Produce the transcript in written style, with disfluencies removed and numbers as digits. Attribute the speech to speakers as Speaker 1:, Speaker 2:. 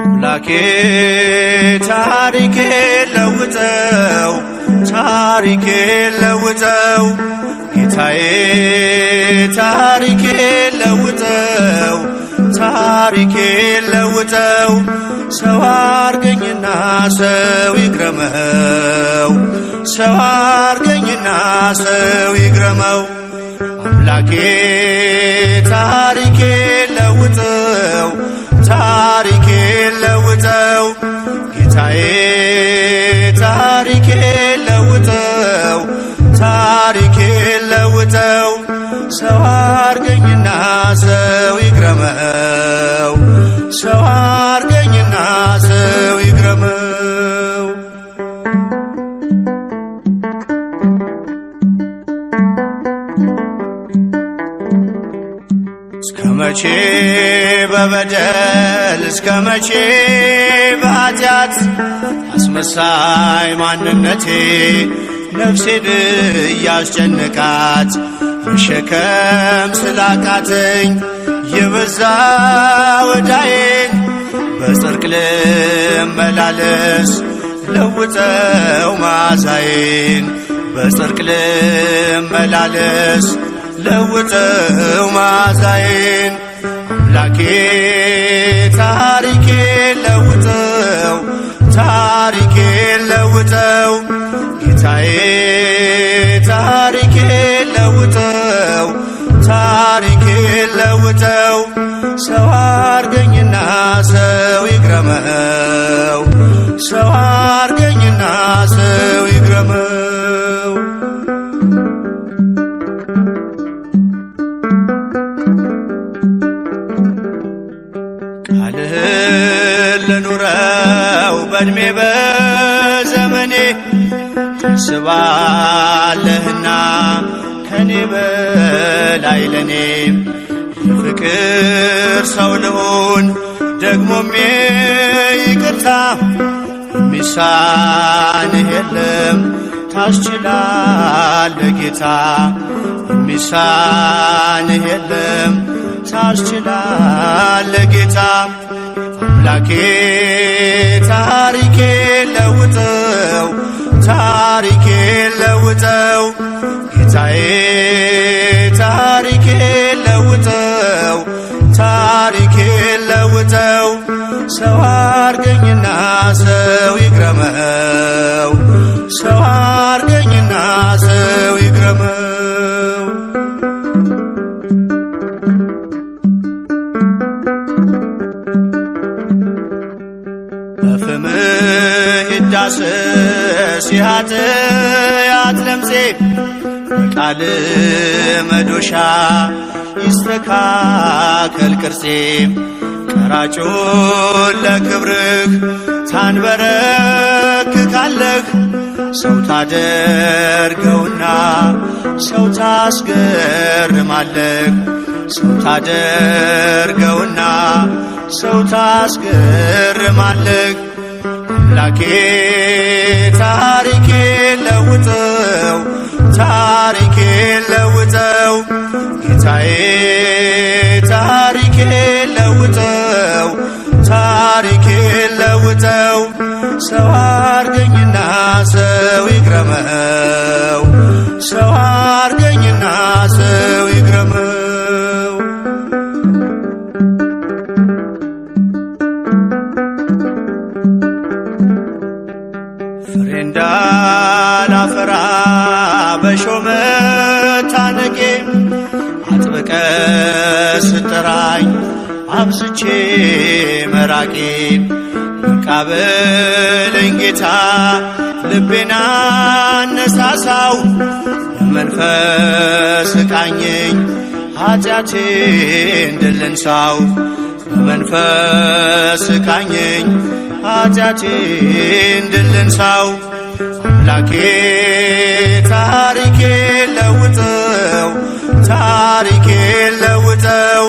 Speaker 1: አምላኬ ታሪኬ ለውጠው፣ ታሪኬ ለውጠው፣ ጌታዬ ታሪኬ ለውጠው፣ ታሪኬ ለውጠው። ሰው አርገኝና ሰው ይግረመው፣ ሰው አርገኝና ሰው ይግረመው። አምላኬ ታሪኬ ለውጠው፣ ታሪኬ ለውጠው፣ ጌታዬ ታሪኬ ለውጠው፣ ታሪኬ ለውጠው። ሰው አርገኝና ሰው ይግረመው፣ ሰው አርገኝና ሰው ይግረመው። እስከ መቼ በበደል፣ እስከ መቼ በኃጢአት፣ አስመሳይ ማንነቴ ነፍሴን እያስጨነቃት፣ መሸከም ስላቃተኝ የበዛ ወዳዬን፣ በጽድቅ ልመላለስ ለውጠው ማዛዬን፣ በጽድቅ ልመላለስ ለውጠው ማዛዬን። አምላኬ ታሪኬ ለውጠው፣ ታሪኬ ለውጠው፣ ጌታዬ ታሪኬ ለውጠው፣ ታሪኬ ለውጠው። ሰው አርገኝና ሰው ይግረመው፣ ሰው አርገኝና ሰው ይግረመው። ቃልህን ልኑረው በዕድሜ በዘመኔ፣ ታስባለህና ከኔ በላይ ለኔ። የፍቅር ሰው ልሁን ደግሞም ይቅርታ፣ የሚሳንህ የለም ታስችላለህ ጌታ፣ የሚሳንህ የለም ታስችላለህ ጌታ። አምላኬ ታሪኬ ለውጠው፣ ታሪኬ ለውጠው፣ ጌታዬ ታሪኬ ለውጠው፣ ታሪኬ ለውጠው። ሰው አርገኝና ሰው ይግረመው፣ ሰው አርገኝና ሰው ይግረመው። በፍምህ ይዳሰስ የኃጢአት ለምጼ፣ በቃል መዶሻ ይስተካከል ቅርጼ። ቀራጩን ለክብርህ ታንበረክካለህ፣ ሰው ታደርገውና ሰው ታስገርማለህ፣ ሰው ታደርገውና ሰው ታስገርማለህ። አምላኬ ታሪኬ ለውጠው፣ ታሪኬ ለውጠው፣ ጌታዬ ታሪኬ ለውጠው፣ ታሪኬ ለውጠው። ሰው አርገኝና ሰው ይግረመው፣ ሰው አርገኝና ሰው ይግረመው። ፍሬ እንዳላፈራ በሾህ መታነቄ፣ አጥብቀ ስጠራኝ አብዝቼ መራቄ፣ በቃ በለኝ ጌታ ልቤን አነሳሳው፣ በመንፈስ ቃኘኝ ኃጢአቴን ድል ንሳው፣ በመንፈስ ቃኘኝ ኃጢአቴን ድል ንሳው። አምላኬ ታሪኬ ለውጠው፣ ታሪኬ